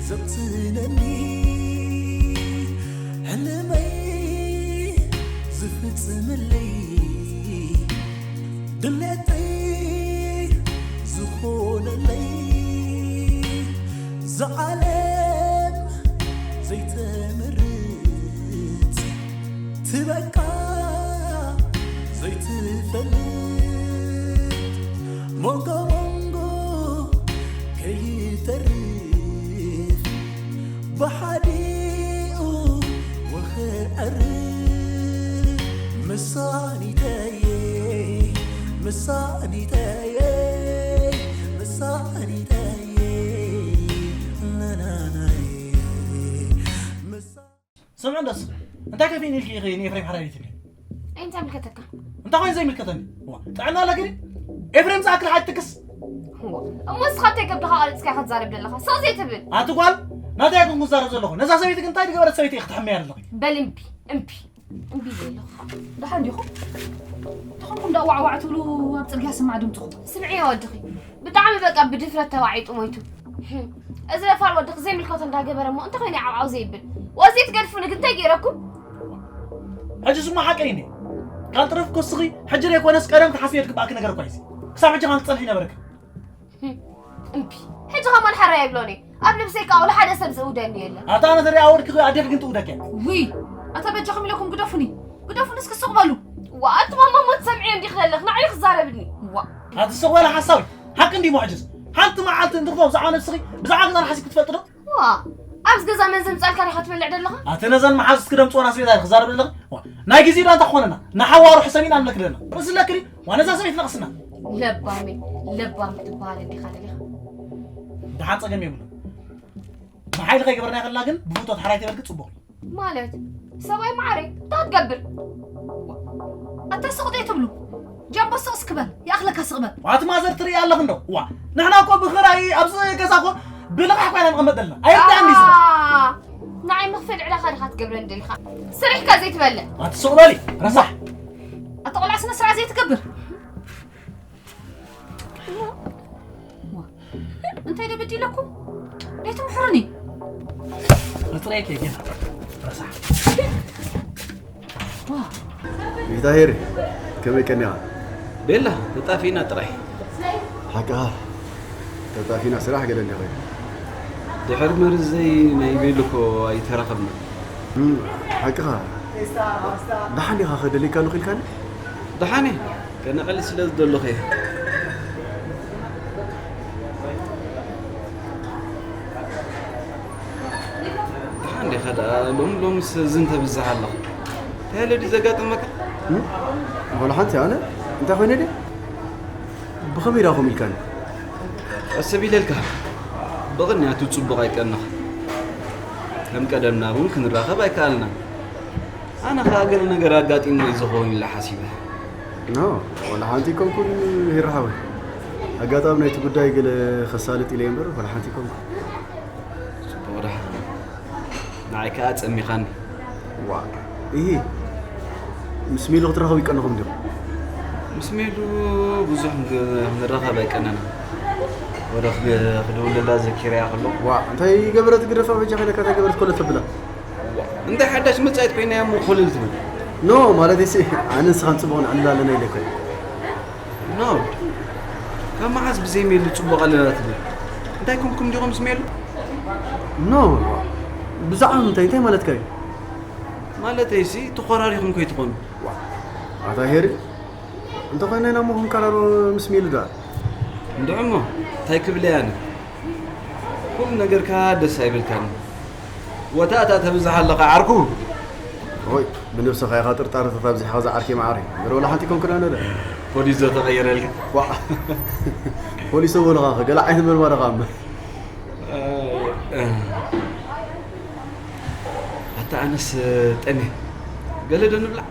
ዘቕስነኒ፣ ሕልመይ ዝፍጽምለይ፣ ድሌተይ ዝኾነለይ፣ ዝዓለም ዘይተምርት ትበቃ ዘይትፈልጥ፣ መንጎ መንጎ ከይተርፍ ብሓዲኡ ወኸዕርፍ። ምሳኒተየ፣ ምሳኒተየ፣ ምሳኒተየ፣ ናናናየ፣ ምሳ- ስምዒ እንደስ፣ እንታይ ከፊእኒ ኢልኪ ኢኺ ንኤፍሬም ሓራይ ትብሊ? እንታይ ምልከተካ? እንታይ ኮይኑ ዘይምልከተኒ? ዋ፣ ጥዕና ኣለኪ ድዩ? ኤፍሬም ዝኣክል ሓጅ ትክስ? ዋ፣ እሞ ንስኻ እንታይ ከብድኻ ቀሪጽካ ኢኻ ትዛረብ ዘለኻ? ስቕ ዘይትብል? ኣቲ ጓል፣ ናተይ ኣይኮንኩን ዝዛረብ ዘለኹ። ነዛ ሰበይቲ ግን እንታይ ዝገበረት ሰበይቲ ኢኺ ትሕምያ ዘለኺ? በል እምቢ፣ እምቢ፣ እምቢ ኢለ ኣለኹ። ደሓን ዲኹም? ተኾንኩም ደኣ ዋዕዋዕ ትብሉ ኣብ ጽርግያ ስማዕ ድምፅኹም። ስምዕዮ ወድኺ፣ ብጣዕሚ በቃ ብድፍረት ተዋዒጡ ሞይቱ። እዚ ደፋር ወድኺ ዘይምልከቶ እንዳገበረ እሞ እንታይ ኮይኑ ዓብዓው ዘይብል? ወዚ ትገድፉኒ ግን እንታይ ገይረኩም? ሕጂ ስማ ሓቀይ እኔ። ቃል ጥረፍ ኮስኺ፣ ሕጂ ዘይኮነስ ቀደም ክትሓስብዮ ትግባእኪ ነገር እኳ እዩ። ክሳብ ሕጂ ካን ትጸንሒ ነበርክ። እምቢ። ሕጂ ከማን ሓራ የብሎን እየ። ኣብ ልብሰይ ከኣ ወላ ሓደ ሰብ ዝእውደኒ የለን። ኣታ ኣነ ተሪኣ ወድኪ ኣዴኺ ግን ትእውደኪ እያ። ውይ፣ ኣታ በጃኹም ኢለኩም ግደፉኒ። ግደፉኒ እስኪ ስቕ በሉ። ዋ፣ ኣቲ ማማ እሞ ትሰምዕዮ እንዲኺ ዘለኺ፣ ንዓይ ክዛረብኒ። ዋ። ኣቲ ስቕ በለ ሓሳዊ። ሓቂ እንዲሞ ሕጅስ። ሓንቲ መዓልቲ እንድርፎ ብዛዕባ ነብስኺ፣ ብዛዕባ ገዛና ሓሲብኪ ትፈልጢ ዶ? ዋ፣ ኣብዚ ገዛ መን ዘምጻልካ ዲኻ ትበልዕ ዘለኻ? ኣቲ ነዘን መሓዙትኪ ደምጽወን ኣስቤዛ ዲኺ ክዛረብ ዘለኺ? ዋ፣ ናይ ግዜ ዶ ኣንታ ክኾነና? ንሓዋሩ ሕሰሚና ንብለኪ ደለና። ርእሲ ኣለኪ ድዩ? ዋ፣ ነዛ ሰበይቲ ነቕስና። ለባመይ፣ ለባም ክትበሃል እንዲኻ ደሊኻ። ደሓን ጸገም የብሉን። ብሓይሊ ከይገበርናዮ ከለና ግን ብፍቶት ሓራይ ተበልኪ ጽቡቕ እዩ። ማለት ሰብኣይ መዓረይ እንታይ ክትገብር? ኣታ ስቕ ዘይትብሉ? ጃምቦ ስቕ እስኪ በል፣ ይኣኽለካ ስቕ በል። ኣቲ ማዘር ትርኢ ኣለኺ እንዶ? ዋ፣ ንሕና እኮ ብኽራይ ኣብዚ ገዛ እኮ ብልቓሕ ኮይና ንቕመጥ ዘለና። ኣይርዳእን ድዩ ስለ? ኣ፣ ንዓይ መኽፈል ዕላኻ ዲኻ ትገብረኒ ደሊኻ? ስሪሕካ ዘይትበልዕ። ኣቲ ስቕ በሊ፣ ረሳሕ። ኣታ ቆልዓ ስነ ስርዓት ዘይትገብር። ዋ፣ እንታይ ዶ በዲለኩም? ደይትምሕሩኒ? ክጥረየኪ እየ ገና። ረሳሕ። ዋ። ቢታ ሄሪ፣ ከመይ ቀኒኻ? ቤላ፣ ተጣፊእና ጥራይ። ሓቅኻ፣ ተጣፊእና ስራሕ ገለ እንዲኾይኑ። ድሕሪ መርዘይ ናይ ቤሉ እኮ ኣይተራኸብና። እም፣ ሓቅኻ። ደሓን ዲኻ ከደልየካ ኣለኹ ኢልካኒ? ደሓን እየ። ከነቐሊ ስለ ዝደለኹ እየ። ደሓን ዲኻ ደኣ? ሎም ሎምስ ዝንተ ብዝሕ ኣለኻ። እንታይ ኣሎ ድዩ ዘጋጠመካ? እም? ወላ ሓንቲ ኣነ እንታይ ኮይነ ድየ? ብኸመይ ዳኹም ኢልካኒ? ቀስ ቢለልካ። ብቕንያቱ ጽቡቕ ኣይቀንኻ። ከም ቀደምና እውን ክንራኸብ ኣይከኣልናን። ኣነ ኸኣ ገለ ነገር ኣጋጢሞ እዩ ዝኸውን ኢለ ሓሲበ። ኖ፣ ወላ ሓንቲ ኣይኮንኩን ሂራ ሓወይ። ኣጋጣሚ ናይቲ ጉዳይ ገለ ከሳልጥ ኢለ እየ እምበር፣ ወላ ሓንቲ ኣይኮንኩን። ጽቡቕ ደሓን። ንዓይ ከኣ ጸሚኻኒ። ዋ፣ ኢሂ። ምስ ሜሉ ክትራኸቡ ይቀንኹም ዲኹም? ምስ ሜሉ ብዙሕ ክንግ-፣ ክንራኸብ ኣይቀነና። ወደ ክግ-፣ ክድውለላ ዘኪረያ ከሎ። ዋ፣ እንታይ ገበረት ግደፋ በጃኻ ኢለካ እንታይ ገበረት ኮለ ተብላ? ዋ፣ እንታይ ሓዳሽ መጻኢት ኮይና እያ እሞ ኮለል ትብል? ኖ፣ ማለተይሲ ኣነ ንስኻን ጽቡቕ ንዕልል ኣለና ኢለ እኮ እየ። ኖ፣ ካብ መዓዝ ብዘይ ሜሉ ጽቡቕ ኣለና ትብል? እንታይ ኮንኩም ዲኹም ምስ ሜሉ? ኖ፣ ብዛዕባ ምንታይ? እንታይ ማለትካ እዩ? ማለተይሲ፣ ተኾራሪኹም ከይትኾኑ። ዋ፣ ኣታ ሄሪ፣ እንተኾይነ ኢና እሞ ክንከራሮ ምስ ሜሉ ደኣ። እንድዒ እሞ፣ እንታይ ክብል እየ ኣነ? ኩሉ ነገርካ ደስ ኣይብልካን። ወታእታ ተብዝሕ ኣለኻ ዓርኩ። ኦይ፣ ብነብስኻ ኢኻ ጥርጣረታት ኣብዚሕኻ ዝዓርከይ መዓረይ። ገለ ወላ ሓንቲ ኣይኮንኩን ኣነ ዶ። ፖሊስ ዶ ተቐየረልካ? ዋ፣ ፖሊስ እኮ ኢኻ፣ ገለ ዓይነት መርማሪ ኢኻ እምበር። ኣታ ኣነስ ጠምየ። ገለ ዶ ንብላዕ?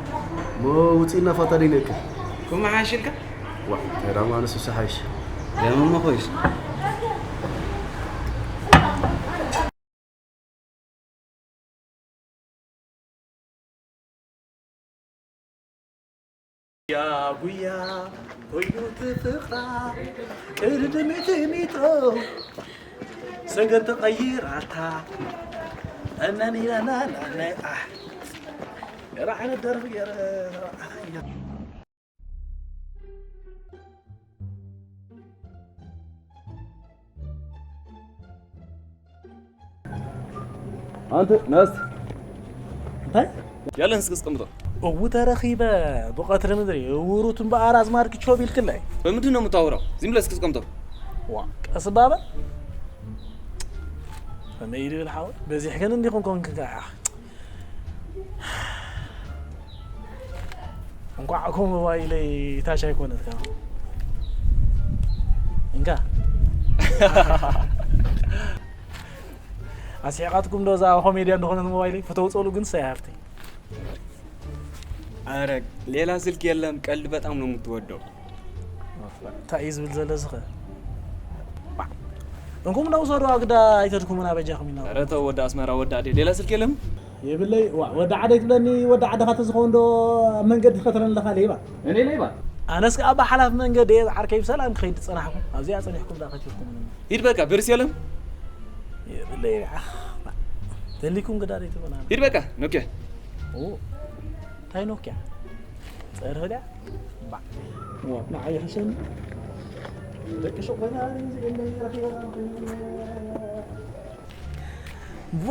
እሞ ውፅእና ፋታ ደይነእክል። ከምኡ ሓይሽ ኢልካ? ዋ፣ እንታይ ደኣ እሞ ኣነስ ውሳ ሓይሽ። ደመ እሞ ኮይስ። ጉያ ጉያ ኮይኑ እቲ ፍቕራ ቅድድም እቲ ሜትሮ ሰገር ተቐይራታ። እናኒናናናናይ ኣሕ ገለ ዓይነት ደርፊ ገይረ ኣንተ ናስቲ እንታይ ያለን እስኪ እስቀምጦ እው ተረኺበ ብቐትሪ ምድሪ ውሩት እምበኣር ኣዝማድኪ ቾብ ኢልክለይ በምንድን ነው የምታወራው? ዝም ብለህ እስኪ እስቀምጦ ዋ ቀስ ባበ ከመይ ድብል ሓወ በዚሕ ግን እንዲኹም ኮንክ ከዓ እንኳዕ እኮ ሞባይለይ ታች ኣይኮነት ከ እንካ ኣስሒቓትኩም ዶ እዛ ኮሜድያ እንደኾነት ሞባይለይ ፍተውፀሉ ግን ሰይ ሃፍተይ አረ ሌላ ስልክ የለም። ቀልድ በጣም ነው የምትወደው። እንታይ እዩ ዝብል ዘሎ ዝኸ እንኩም ነው ሰዶ ኣግዳ ኣይተድኩምና በጃኹም ኢና ኧረ ተው ወደ አስመራ ወደ አዴ ሌላ ስልክ የለም። የብለይ ወዲ ዓደይ ትብለኒ ወዲ ዓድኻ ተዝኸውን ዶ ኣብ መንገዲ ትኸተለኒ ኣለኻ ሌባ። እኔ ሌባ? ኣነስ ከዓ ብሓላፍ መንገዲ እየ ዓርከይ ብሰላም ክኸይድ ዝፀናሕኩ ኣብዚኣ ፀኒሕኩም ዳ ከቲርኩም ሂድ በቃ ብርስ የለም። የብለይ ተሊኩም ግዳ ዘይትብለና። ሂድ በቃ ኖኪያ። እንታይ ኖኪያ? ፀርፊ ድያ? ንዓይ ይሕሸኒ። ደቂ ሹቕ ኮይና ኣነ እዚኤን ረኺበ ዋ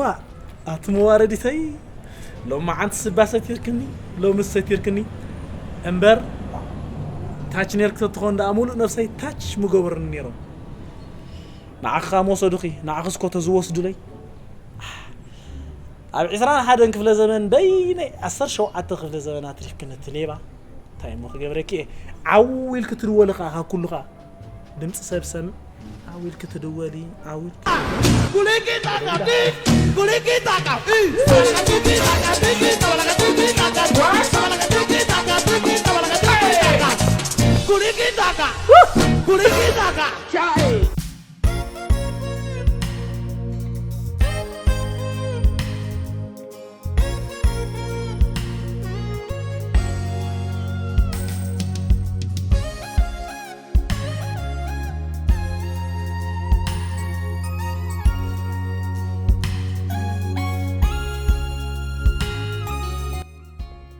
ኣቲ መዋረዲተይ ሎማዓንቲ ስባ ሰቲርክኒ ሎምስ ሰቲርክኒ እምበር ታች ኔርክ ተትኾን ደኣ ሙሉእ ነብሰይ ታች ምገበሩኒ ኔሮም ንዓኻ መውሰዱኺ ንዓኽስ ኮ ተዝወስዱለይ ኣብ ዕስራን ሓደን ክፍለ ዘመን በይነይ ዓሰርተ ሸውዓተ ክፍለ ዘመን ኣትሪፍክኒ እቲ ሌባ እንታይ እሞ ክገብረኪ እየ ዓው ኢልኪ ትድወሊ ኸዓ ካብ ኩሉ ኸዓ ድምፂ ሰብ ሰምዕ ዓው ኢልኪ ትድወሊ ዓው ኢልኪ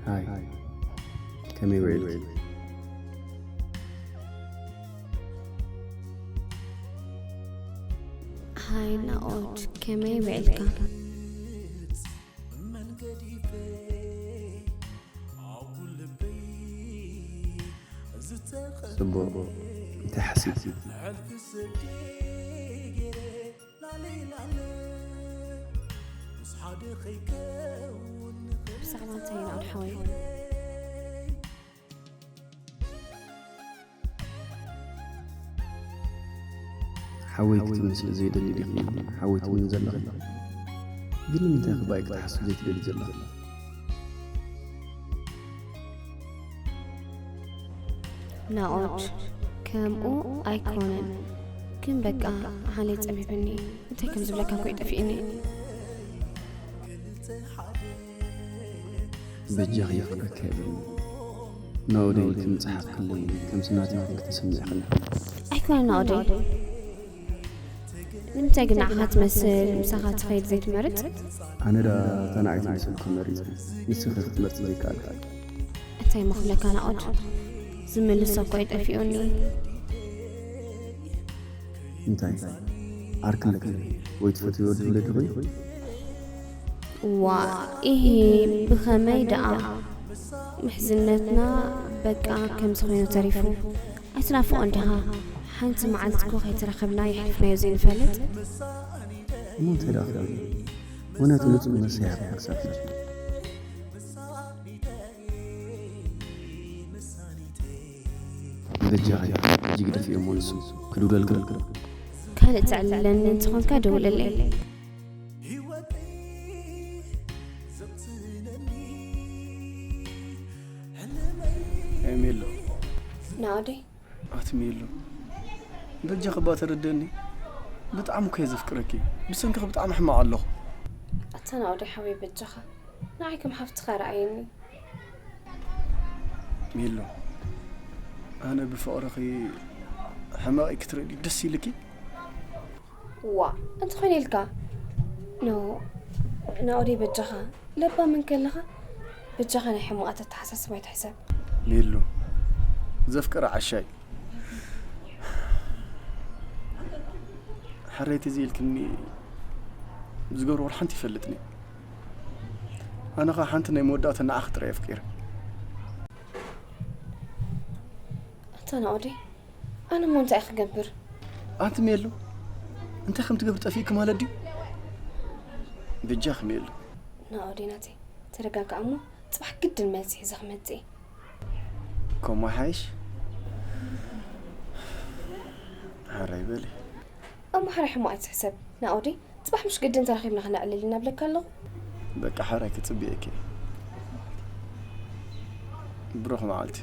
ሃይ ከመይ ውዒልኪ? ሃይ ናኦድ ከመይ ውዒልካ? ጽቡቕ እንታይ ሓሲብኪ? ብዛዕባ እንታይ ኢና ኣድሓወይ? ሓወይ ክትመስሊ ዘይደሊ ዲኺ ሓወይ ትምኒ ዘለኺ? ግን ንምንታይ ኢኺ ብኣይ ክትሓስቢ ዘይትደሊ ዘለኺ? ናኦድ፣ ከምኡ ኣይኮነን። ግን በቃ ዓለይ ጸቢብኒ። እንታይ ከም ዝብለካ እኮ እዩ ጠፊእኒ። በጃኺ የፍቅረካ የብለይ ናኦደይ ከም ዝጸሓፍክለይ ከምቲ ናተይ ኮንኪ ተሰሚዕኽኒ። ኣይኮነን ናኦደይ። ንምንታይ ግን ንዓኻ ትመስል ምሳኻ ትኸይድ ዘይትመርጽ? ኣነ ደኣ እታ ንዓይ ትመስል እኮ መሪጸ ንስኺ ክትመርጺ ዘይከኣልኪ። እንታይ እሞ ክብለካ ናኦድ ዝምልሶ እኮ እዩ ጠፊኡኒ። እንታይ ዓርኪ ኣለኪ ወይ ትፈትዊ ወዲ ኣለኪ ወይ? ዋእ ኢሂ ብኸመይ ደኣ ምሕዝነትና በቃ ከምዚ ኮይኑ ተሪፉ። ኣይትናፍቖን ዲኻ? ሓንቲ መዓልቲ እኮ ከይተራኸብና የሕሊፍናዮ ዘይንፈልጥ። እሞ እንታይ ደኣ ክገብር? እውነት ንጹህ መሳርሒ ክሳብ በጃኻ ሕጂ ግደፍዮ እሞ ንሱ ክድውለልካ። ካልእ ተዕልለኒ እንተኾንካ ደውለለይ። ኤሜሎ። ናኦደይ። ኣቲ ሜሉ፣ በጃኺ እባ ተረደኒ። ብጣዕሚ እኮ እየ ዘፍቅረኪ። ብሰንክኺ ብጣዕሚ ሕማቕ ኣለኹ። ኣታ ናኦደይ ሓወይ በጃኻ ንዓይ ከም ሓፍትኻ ረኣየኒ። ሜሉ፣ ኣነ ብፍቕርኺ ሕመቐይ ክትርእይኒ ደስ ኢልኪ? ዋ እንተኾይነ ኢልካ ኖ ናኦደይ በጃኻ ለባም እንከለኻ በጃኻ ናይ ሕማቓት ኣተሓሳስባ ኣይትሕሰብ። ሜሉ ዘፍቅር ዓሻይ ሕረይቲ እዚ ኢልክኒ ዝገብርዎ ሓንቲ ይፈልጥኒ ኣነ ኸ ሓንቲ ናይ መወዳእታ ንዓኺ ጥራይ ኣፍቂረ ኣታ ናኦደይ ኣነ እሞ እንታይ ክገብር ኣንቲ ሜሉ እንታይ ከም ትገብር ጠፊእኪ ማለት ድዩ ብጃኺ ሜሉ ናኦደይ ናተይ ተረጋጋእ እሞ ፅባሕ ግድን መልሲ ሒዘ ክመፅእ እየ ከምኡ ሓይሽ ሓራይ በሊ እሞ ሓራይ ሕሞ ኣይትሕሰብ ናኦደይ ፅባሕ ምሽ ግድን ተራኺብና ክነዕልል ኢና ብለካ ኣለኹ በቃ ሓራይ ክፅብየኪ ብሩኽ መዓልቲ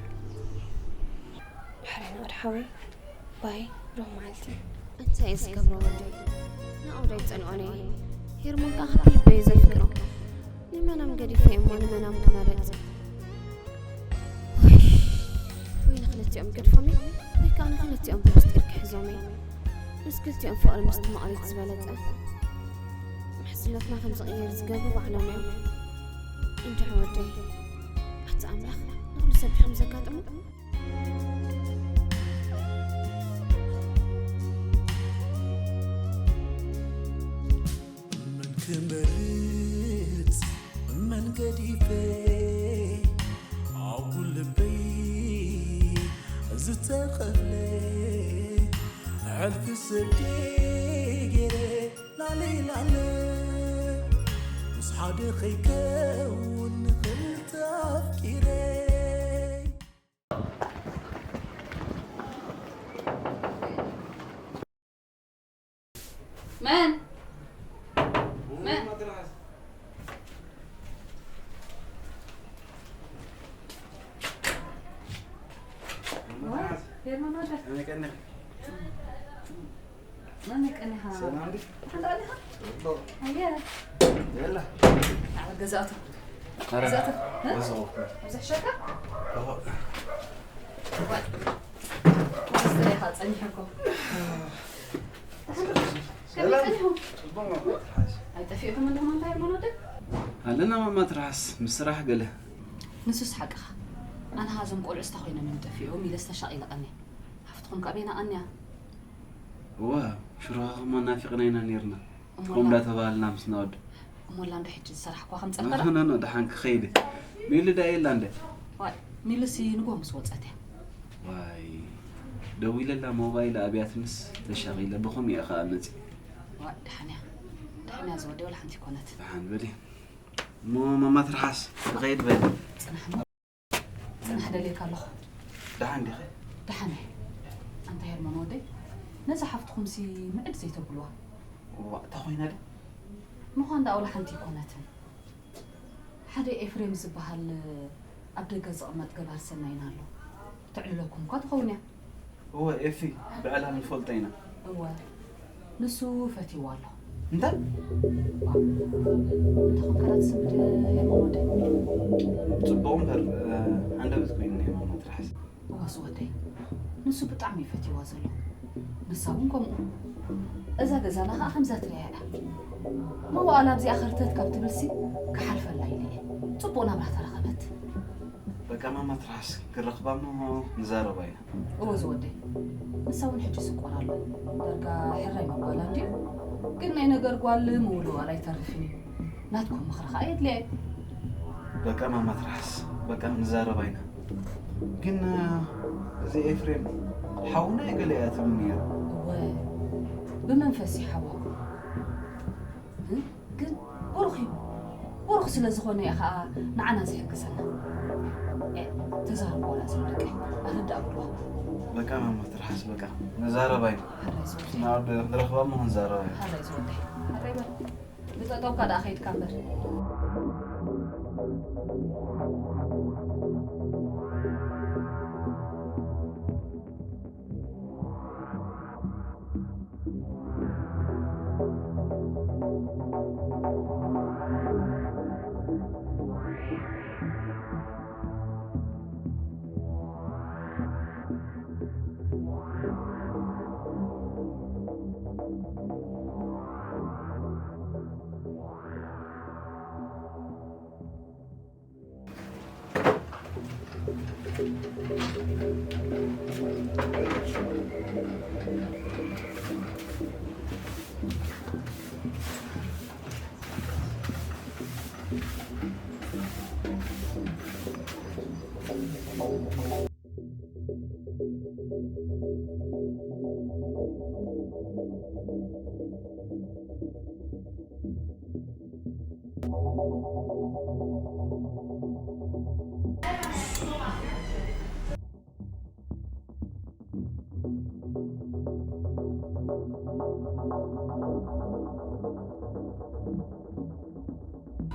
ሓራይ ናኦድ ሓወይ ባይ ብሩኽ መዓልቲ እንታይ እየ ዝገብሮ ወደይ ናኦድ ኣይፀልኦን እየ ሄርሞን ከዓ ካብ ልበይ ዘፍቅሮ ንመናም ገዲፈ እሞ ንመናም ክመረፅ ወይ ንክልቲኦም ገድፎም ወይ ከዓ ንክልቲኦም ብምስጢር ክሕዞም እየ ምስ ክልቲኦም ፍቕሪ ምስቲ መቕሪት ዝበለፀ ምሕዝነትና ከም ዝቕየር ዝገብሩ ባዕሎም እዮም እንድሕ ወደይ ኣቲ ኣምላኽ ንኩሉ ሰብ ከም ዘጋጥሞ መን ክመርጽ መን ገዲፈ ኣብ ልበይ ዝተኸለ ሕልፊ ስደይ ገይረ ላለ ላለ ምስ ሓደ ከይከውን ንኽልተ ኣፍቂረ መን መን ገዛእቱ ገዛእቱ ብዙሕ ሸካ ስተሪኻ ጸኒሐኩም ኣይጠፊእኩም ኣለኹም እንታይ እሞ ወደ ኣለና ማማ ትርሓስ ምስ ስራሕ ገለ ንሱስ ሓቅኻ ኣነ ሃዞም ቆልዑ ስታ ኮይኖም እዮም ጠፊኦም ኢለ ዝተሻቒለ ቀኒ ሃፍትኹም ከኣበይና ቀንያ እዋ ሽሮኻኹም ኣናፊቕና ኢና ነይርና ትኾም እንዳተባሃልና ምስ ናወድ እሞላ እንዶ ሕጂ ዝሰራሕኳ ከም ጸርፈላ ኣነ ነው ደሓን ክኸይድ ሚሉ ዳ የላ እንደ ዋይ ሚሉሲ ንጎ ምስ ወጸት እያ ዋይ ደዊለላ ሞባይል ኣብያትንስ ተሻቒለ ብኹም እየ ኸኣ መጺ ዋይ ደሓን እያ ደሓን እያ ዝወደ ወላ ሓንቲ ይኮነት ደሓን በሊ እሞ ማማ ትርሓስ ክኸይድ በሊ ጽናሕ እሞ ጽናሕ ደልየካ ኣለኹ። ደሓን ዲኺ? ደሓን እየ። ኣንታ ሄርሞን ወደይ፣ ነዛ ሓፍትኹምሲ ምዕድ ዘይተብልዋ? እዋእ፣ እታ ኮይና ድያ? ምዃን ደኣ ወላ ሓንቲ ኣይኮነትን። ሓደ ኤፍሬም ዝበሃል ኣብ ደገ ዝቕመጥ ገባር ሰናይን ኣሎ። ተዕልለኩም እኳ ትኸውን እያ። እወ ኤፊ ብዕላል ንፈልጦ ኢና። እወ ንሱ ፈትይዋ ኣሎ። እንታይ? እንተኾንከ ዳትስምድ የመወደ። ጽቡቕ እምበር ሃንደበት ኮይኑ ናይ ማማ ትርሓስ። እወ ዝወደይ ንሱ ብጣዕሚ እዩ ፈትይዋ ዘሎ። ንሳ እውን ከምኡ። እዛ ገዛና ኸዓ ከምዛ ትሪኣ እያ። መዋእላ ኣብዚኣ ኸርተት ካብ ትብልሲ ክሓልፈላ ኢለ እየ። ጽቡቕ ናብራ ተረኸበት። በቃ ማማ ትርሓስ ክንረኽባ እሞ ንዛረባ ኢና። እወ ዝወደይ ንሳ እውን ሕጂ ስቆር ኣሎ ዳርጋ ሕራይ ምባላ እንድዩ ግን ናይ ነገር ጓል ምውልዋል ኣይተርፍን እዩ ናትኩም ምኽሪ ኸዓ የድልያ እዩ በቃ ማማ ትርሓስ በቃ ንዛረባ ኢና ግን እዚ ኤፍሬም ሓውና የገለ እያ ትብል ነይራ እወ ብመንፈስ እዩ ሓዋ ግን ብሩኽ ስለ ዝኾነ እዩ ኸዓ ንዓና ዝሕግዘና። ኤ፣ ተዛረቡ ዋላ ዝም ደቀይ፣ ኣረዳእ ብሎ። በቃ ማማ፣ ትርሓስ በቃ። ንዛረብ ኣይኑ። ሕራይ ዝወደይ። ናብ ንረኽባ እሞ ክንዛረብ ኣይኑ። ሕራይ ዝወደይ። ሕራይ በል። ብጠጠውካ ደኣ ከይድካ እምበር።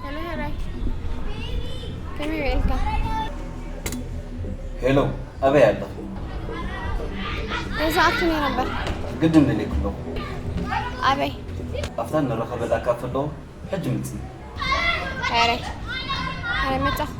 ሄሎ፣ ሕራይ። ከመይ ውዒልካ? ሄሎ፣ ኣበይ ኣለኺ? ገዛ ኣቱኒ ነበር። ግድን ደልየኪ ኣለኹ። ኣበይ? ኣብታ ንራኸበላ ካፈ ኣለኹ። ሕጂ ምጽኒ። ሕራይ። ሕራይ መጻኹ።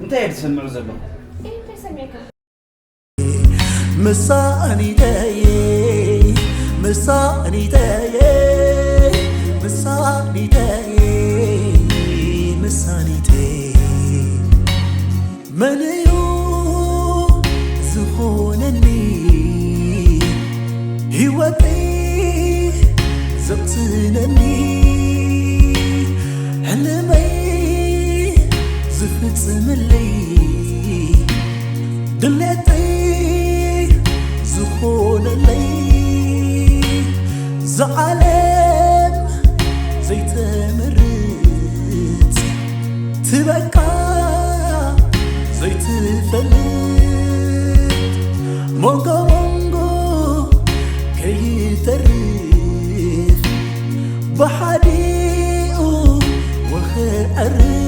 እንታይ እየ ዝሰምዕ ዘለኹ? መሳኒተየ መሳኒተየ መሳኒተየ መሳኒተየ መን እዩ ዝኾነኒ ህይወተይ ዘቕስነኒ ሕልመይ ዝፍጽምለይ ድሌተይ ዝኾነለይ ዝዓለም ዘይተምርት ትበቃ ዘይትፈልጥ መንጎ